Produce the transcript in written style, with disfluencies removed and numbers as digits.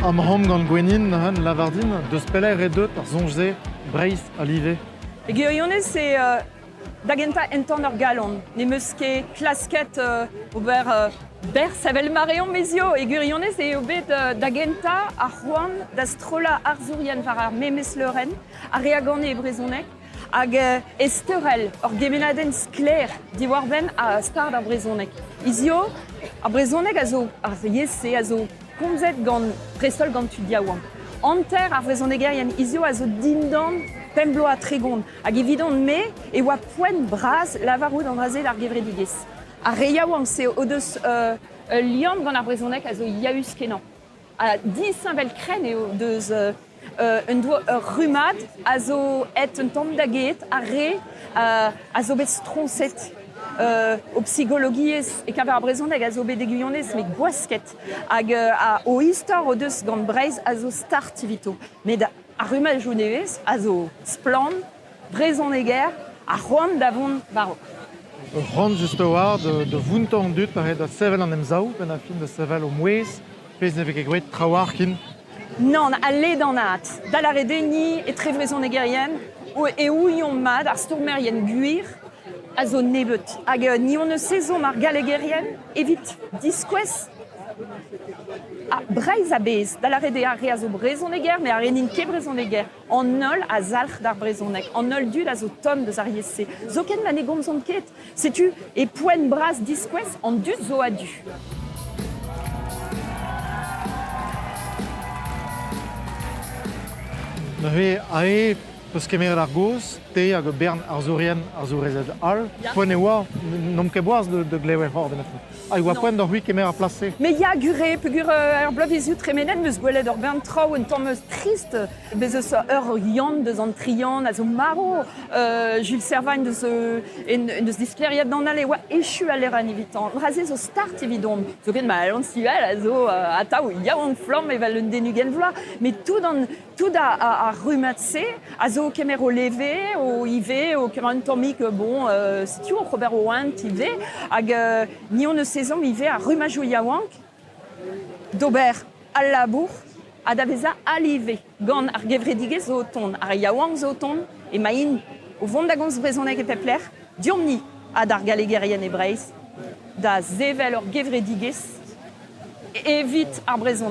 Amc'homp gant Gwennin, neuze, lavar din, deus pelec'h eo deuet ar soñj-se Breizh a-live? E gwirionez eo da gentañ entan ur galon. N'em eus ket klasket ober berzh evel ma reomp hiziv. E gwirionez eo bet da gentañ ar c'hoant da strollañ arzourien war ar memes leurenn, ar re a gane e brezhoneg, hag ezteurel ur gemennadenn sklaer diwar-benn stad ar brezhoneg. Hiziv, ar brezhoneg a zo ar yezh-se a zo komzet gant dreist-holl gant tud yaouank. Hanter ar vrezhonegerien hiziv a zo dindan pemp bloaz ha 30 hag evidon-me e oa poent bras lavarout an dra-se d'ar gevredigezh. Ar re yaouank-se o deus ul liamm gant ar brezhoneg a zo yaus-kenañ. Ha disheñvel-krenn eo deus un ur rummad a zo aet un tamm da get, ar re a zo bet stroñset o psikologiezh e-keñver ar brezhoneg a zo bet e gwirionez met gwasket. Hag o istor o deus gant Breizh a zo start evito. Met ar rummadoù nevez a zo splann, brezhoneger ha c'hoant da vont war-raok. Ur c'hoant just a-walc'h da vountañ an dud pa da sevel an emsav, benn ar fin da sevel o mouezh, pezh ne vez ket graet trawalc'h ken. Nann, al ledanaat. Da lâret eo ni etrevrezhonegerien e ouiomp mat ar stourmerien gwir a zo nebeut. Hag ni hon eus ezhomm ar gallegerien evit diskouez ha Breizh a-bezh, da lâret eo ar re a zo brezhoneger, met ar re n'int ket brezhoneger. An holl a zalc'h d'ar brezhoneg, an holl dud a zo tomm deus ar yezh-se, zoken ma ne gomzont ket. Setu e poent bras diskouez an dud zo a-du. Neuze aze 'peus kemeret ar gaoz, te hag ur bern arzourien, arzourezed all. Poent e oa, n'omp ket boaz da glevet c'horn en Ha e oa poent deoc'h-c'hwi kemer ar plas-se? Mais ya, gure, peogwir er bloavezhioù tremenet 'm eus gwelet ur bern traoù un tamm trist. Bez eus ur Yann deus an tri Yann a zo marv. Jules Servat deus, en deus disklêriet d'an all e oa echu al leurenn evitañ. An dra-se zo start evidomp. Zoken ma Alan Stivell a zo atav yaouank-flamm evel un den 20 vloaz. Met tout an, tout ar rummad-se a zo o kemer o leve, o ivez, o kemer un tammig, bon, setu oc'h ober o hent ivez. Hag ni hon eus ezhomm ivez ar rummajoù yaouank d'ober al labour ha da vezañ a-live gant ar gevredigezh zo o tont, ar re yaouank zo o tont, emaint o vont da gomz brezhoneg e pep lec'h, deomp-ni ha d'ar gallegerien e Breizh da sevel ur gevredigezh evit ar brezhoneg.